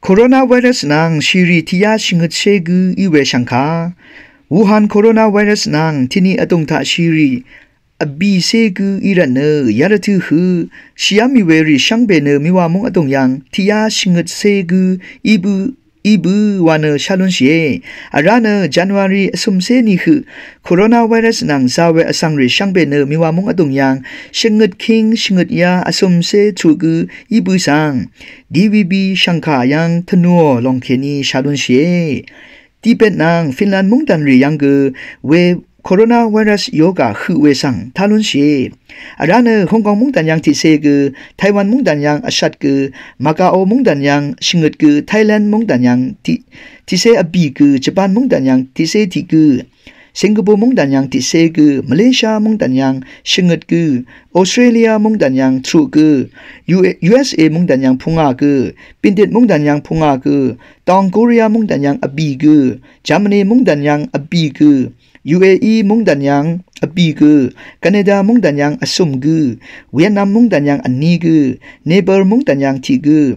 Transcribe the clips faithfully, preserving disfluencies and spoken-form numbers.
Coronavirus nvng shìrì tìyá shvngøt shé gǿ í we shv̀ngkà. Wuhan coronavirus nvng tìni vdùng taq shìrì vbì sé gǿ í rvtnø yarvtø̄ hø shìá mì we rì shvngbe nø mìwà múng vdùng yv̀ng tìyá shvngøt sé gǿ í bǿ í bǿ wa nø shá lúnshìe. Vrá nø January vsø̀msé nì høq coronavirus nvng zā we vsvng rì shvngbe nø mìwà múng vdùng yv̀ng shvngøt kíng shvngøt yá vsø̀msé tuq gǿ í bǿ svng D V B shv̀ngkà yv̀ng tvnùò lòng kèní shá lúnshìe. Tibet nvng Finland mungdàn rì yv̀ng gø we coronavirus yoga høq we svng tá lúnshìe. Vrá nø Hong Kong mungdàn yv̀ng tiqsé gø, Taiwan mungdàn yv̀ng vshvt gø, Macau mungdàn yv̀ng shvngøt gø, Thailand mungdàn yv̀ng tiq, tiqsé vbì gø, Japan mungdàn yv̀ng tiqsé tiq gø, Singapore mungdàn yv̀ng tiqsé gø, Malaysia mungdàn yv̀ng shvngøt gø, Australia mungdàn yv̀ng truq gø, U-, U S A mungdàn yv̀ng pungà gø, Pindit mungdàn yv̀ng pungà gø, Tòng Korea mungdàn yv̀ng vbì gø, Germany mungdàn yv̀ng vbì gø, U A E mungdàn yv̀ng vbì gø, Canada mungdàn yv̀ng vsø̀m gø, Vietnam mungdàn yv̀ng vní gø, Nepal mungdàn yv̀ng tiq gø,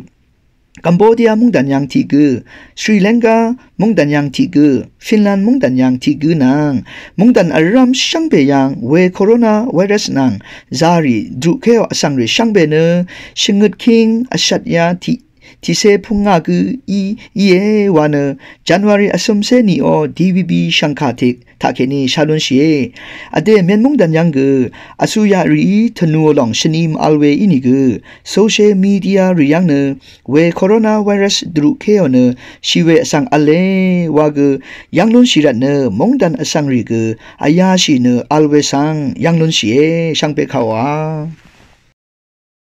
Cambodia mungdàn yv̀ng tiq gø, Sri Lanka mungdàn yv̀ng tiq gø, Finland mungdàn yv̀ng tiq gø nvng mungdàn vrv́m shvngbe yv̀ng we coronavirus nvng zārì druqkéò vsvng rì shvngbe nø shvngøt kíng vshvt yá tiq, tiqsé pungà gǿ í, íe wa nø January vsø̀msé nìò D V B shv̀ngkà tiq taqkèní shá lúnshìe. Vdè Myen mungdàn yv̀ng gø vsuyaq rìí tvnùò lòng shvni mvvl we ínìgø social media rì yv̀ng nø we coronavirus druqkéò nø shì we vsvng v̄le wa gø yv̀ng lúnshì rvtnø mungdàn vsvng rì gø vyáshì nø v̄l we svng yv̀ng lúnshìe shvngbe kàò a.